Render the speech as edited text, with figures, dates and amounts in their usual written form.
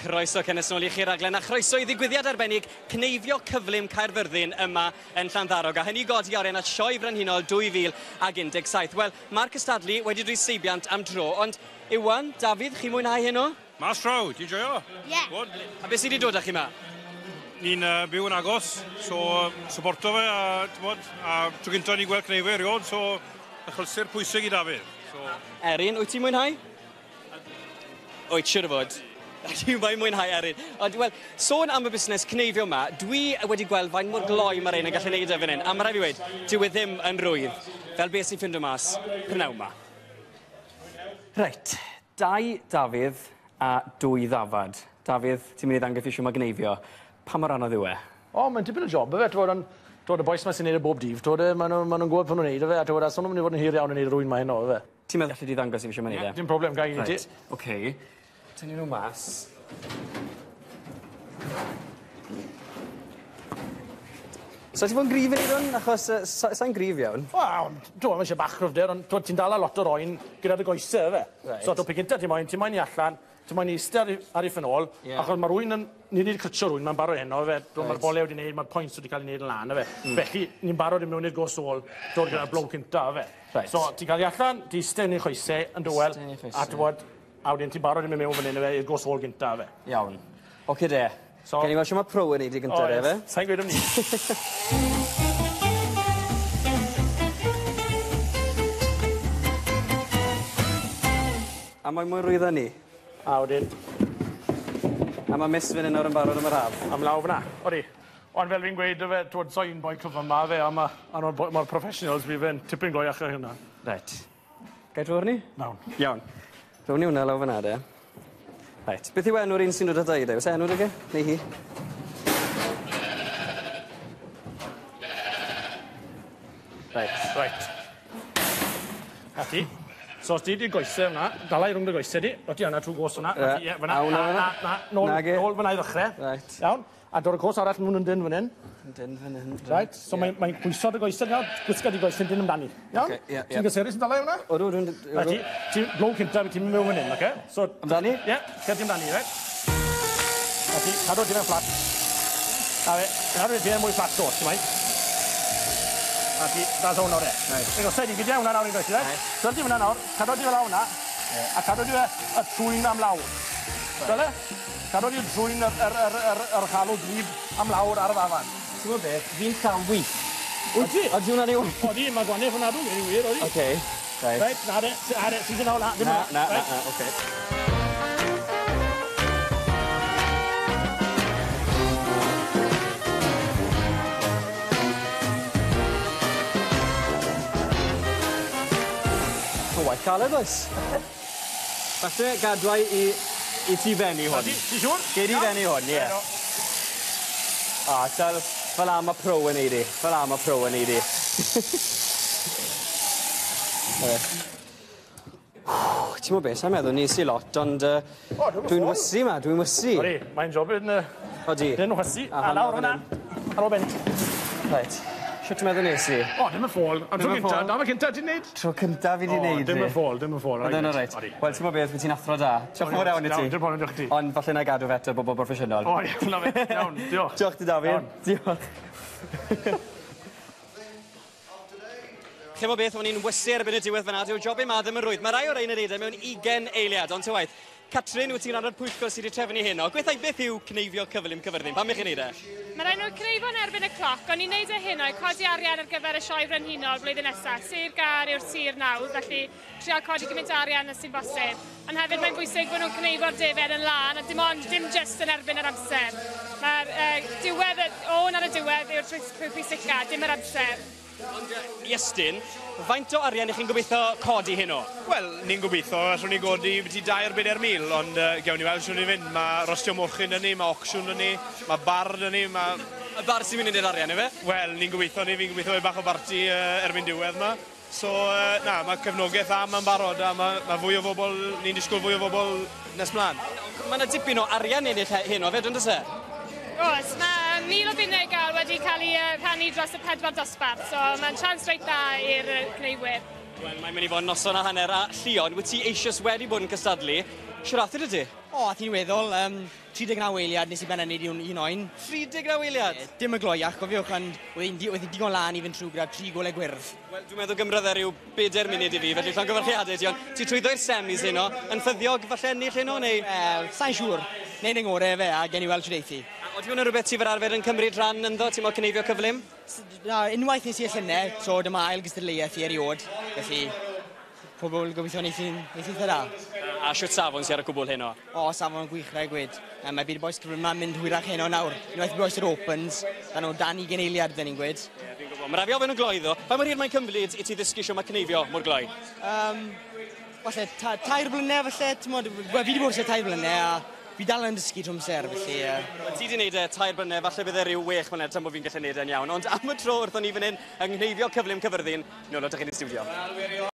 Croeso cynnes nôl i chi raglen a chroeso i ddigwyddiad arbennig Cneifio Cyflym Caerfyrddin yma yn Llanddarog, a hynny godi arian at Sioe Frenhinol 2017. Wel, mae'r cystadlu wedi dweud seibiant am dro, ond Iwan, Dafydd, chi'n mwynhau heno? Mas draw, ti'n joio? Ie. Yeah. Good. A beth sydd wedi dod â chi 'ma? Ni'n byw yn agos, so supporto fe a, t'mod, a tro gynta ni'n gweld cneifio erioed, so achlysur pwysig i Dafydd. So... Erin, wyt ti'n mwynhau? Wyt, siwr o fod. Dwi'n mae'n mwynhau, Erin. Ond, wel, sôn am y busnes cneifio yma, dwi wedi gweld faint mor gloi mae'r ein yn gallu neud e fan hyn, a mae rhaid fi weud, dyw e ddim yn rwydd, fel beth sy'n ffindo mas prynawn 'ma. Reit, 2 Dafydd a 2 ddafad. Dafydd, ti'n mynd i ddangos fi shwd ma' gneifio. Pa mor anodd yw e? O, mae'n tipyn o job yfe, t'mod, ond t'mod y bois 'ma sy'n neud e bob dydd, t'mod e, ma' nw ma' nw'n gwbod pan nw'n neud e fe, a t'mod a so nw'n myn' i fod yn hir iawn yn neud yr ŵyn 'ma heno yfe. Ti'n meddwl alli di ddangos i fi shwd ma' neud e? Ie, dim problem, gai un i ti. Reit, oce. Tynnu nw mas. So ti fod yn gryf i neud 'wn? Achos yy sa- sai'n gryf iawn. Wel, ond t'mo' ma' isie bach cryfder ond t'wod ti'n dala lot o'r oen gyda dy goese yfe? Reit. So t'o' pe gynta ti moyn ti moyn 'i allan, ti moyn iste ar 'i ar 'i phen ôl. Ie. Achos ma'r ŵyn yn ni 'di crytsio'r ŵyn ma'n barod heno yfe? T'mo' ma'r Reit. bole wedi neud ma'r points wedi ca'l 'u neud yn lan yfe? Felly ni'n barod i mewn i'r gos ôl dod gyda'r blow cynta yfe? Reit. So ti'n ca'l 'i allan, ti iste yn 'i choese yn dywel. Iste yn 'i choese. A t'wod a wedyn ti'n barod i myn' mewn fyn 'yn yfe i'r gos ôl gynta yfe? Iawn. Oce de. So... Gewn ni weld shwd ma' pro yn neud 'i gynta de yfe? Sai'n gweud 'im myn. A mae mwy rwydd â 'ny. A wedyn... A ma' miss fyn 'yn nawr yn barod am yr haf. Am lawr fyn 'na. Odi. Ond fel fi'n gweud yfe t'wod so un boi cryfa 'ma fe a ma' a ma'r boi ma'r professionals fi fe'n tipyn gloiach na hwnna. Reit. Gai dro arni? Nawn. Iawn. Rown ni wnna lawr fyn 'na de. Reit. Beth yw enw'r un sy'n dod ata i de? O's e enw 'dy fe? Neu hi? Reit. Reit. 'Na ti. So os di dy goese fyn 'na, dala i rwng dy goese di, o ti yna trw go's fyn 'na. 'Na ti, ie, fyn 'na. A wnna Na, fyn 'na? na, na, nôl, Nage. nôl fyn 'na i ddechre. Reit. Iawn? A dod y cos arall mewn yn dyn fan 'yn. Yn dyn fan 'yn. Reit, so mae'n mae pwyso dy goese nawr, gwisga dy goese'n dyn amdani. Iawn? Ocê, ie, ie. Ti'n gysurus yn dala i wnna? Odw, dwi'n... Na ti, ti blow cynta, ti'n mynd mewn fan 'yn, oce? So... Amdani? Ie, cer di amdani, reit? Na ti, cadw ti fe'n fflat. Na fe, cadw ti fe'n mwy fflat dos, ti'n moyn? Na ti, that's all nawr e. Reit. Reit, os ti gyda hwnna nawr yn goesi, reit? Reit. Dod ti fyna nawr, cadw ti fel hwnna. Ie. A cadw ti fe y trwyn am lawr. Fel e? Cadw di'r trwyn yr yr yr yr yr chalw gwlyb am lawr ar y ddafad. Ti'n gwbo beth, fi'n llaw wych. Wyt ti? Odi hwnna'n iawn? Odi, ma' gwanieth ofnadw gweud y gwir, odi. Oce. Reit. Reit, na de, na de, syth yn ôl, na, ddim Na, yna. na, na, na, oce. Ma' waith caled oes? Falle gadwai i ti bennu hwn. Ti ti siŵr? Gei di bennu hwn, ie. A, tal, fel 'a ma' pro yn neud 'i. Fel 'a ma' pro yn neud 'i. 'Na fe. T'mo' be', sai'n meddwl nes i lot, ond dwi'n ysu 'ma, dwi'n ysu. Odi, mae'n job yn Odi. Dyn ysu. A A lawr fan hwnna. Ar ôl ben. Reit. Shwt ti'n meddwl nes i? O, dim y ffôl. Am tro cynta, na fe cynta ti'n neud? Tro cynta fi 'di neud. Dim y ffôl, dim y ffôl. Oedd e'n oreit. Wel, ti'n bod beth, wyt ti'n athro da. Diolch yn fawr iawn i ti. Iawn, dim problem, diolch i ti. Ond falle na i gadw fe eto bobl broffesiynol. O, ie, na fe. Iawn, diolch. Diolch ti, Dafydd. Diolch. Ch'mo' beth, o'n i'n ysu erbyn y diwedd fan'na, dyw job 'ma ddim yn rwydd. Mae rai o'r ein yn neud e mewn 20 eiliad, ond ta waeth. Catrin, wyt ti'n rhan o'r pwyllgor sydd wedi trefnu heno. Gweithio beth yw cneifio cyflym Cyfyrddin? Pam ych chi'n neud e? Mae rhaid nhw cneifo'n erbyn y cloc, ond ni'n neud e heno i codi arian ar gyfer y sioe frenhinol blwyddyn nesaf. Sir Gâr yw'r sir nawr, felly trial codi gymaint o arian as sy'n bosib. Ond hefyd mae'n bwysig bod nhw'n cneifo'r defaid yn lân, a dim ond, dim jyst yn erbyn yr amser. Mae'r diwedd, o'n ar y diwedd yw'r pwysica, dim yr amser. Ond Iestyn, faint o arian ych chi'n gobeithio codi heno? Wel, ni'n gobeithio allwn ni godi byti 2 or 4 mil, ond gewn ni weld shwt ni'n fynd. Mae rostio mochyn 'da ni, mae ocsiwn 'da ni, mae bar 'da ni, mae... Y bar sy'n mynd i wneud arian, ife? Wel, ni'n gobeithio ni, fi'n gobeithio bach o barti erbyn diwedd yma. So, na, mae cefnogaeth dda ma'n barod a mae fwy o bobl, ni'n disgwyl fwy o bobl nes mlaen. Mae yna dipyn o arian ennill heno 'fyd, ond oes e? Oes, mae 1,000 o bunnau gael wedi cael ei rhannu dros y pedwar dosbarth, so mae'n chance reit dda i'r cneifwyr. Wel, mae'n mynd i fod noson a hanner a Llion, wyt ti eisoes wedi bod yn cystadlu. Shwt ath e 'da ti? O, ath hi'n weddol. 39 eiliad nes i benna neud un oen. 39 eiliad? Dim y gloiach, gofiwch, ond oedd hi'n digon lan i fynd trwy gyda 3 golau gwyrdd. Wel, dwi'n meddwl gymrodd e ryw 4 munud i fi, felly llongyfarchiadau ti, ond ti trwyddo i'r semis heno, yn ffyddiog falle ennill heno, neu? Wel, sa'n siŵr. Neud yng ngorau fe, a gen i weld shwt eithi. Odi hwn yn rhywbeth ti fel arfer yn cymryd rhan ynddo, ti'n modd cneifio cyflym? Na, unwaith nes i y llynedd, so dyma ail gystadleuaeth i eriod, felly pobl gobeithio neith hi'n eitha da. A shwt safon sy ar y cwbl heno? O, safon gwych rhaid gweud. Mae byd y bois cyflym yma'n mynd hwyrach heno nawr. Unwaith y bois yr Opens, da nhw dan 20 eiliad, dyn ni'n gweud. Ie, fi'n gwybod. Mae rhaid fi ofyn yn gloi ddo. Pa mor hir mae'n cymryd i ti ddysgu shwt mae cneifio mor gloi? Falle 3 blynedd falle, t'mod, wel, fi wedi bod tua 3 blynedd a fi dal yn dysgu trwy amser, felly... Wel, ti wedi wneud e 3 blynedd, falle bydd e ryw 6 mlynedd tan bod fi'n gallu wneud e'n iawn. Ond am y tro wrthon ni fan hyn yng nghneifio cyflym Cyfyrddin, nôl atoch chi'n y stiwdio.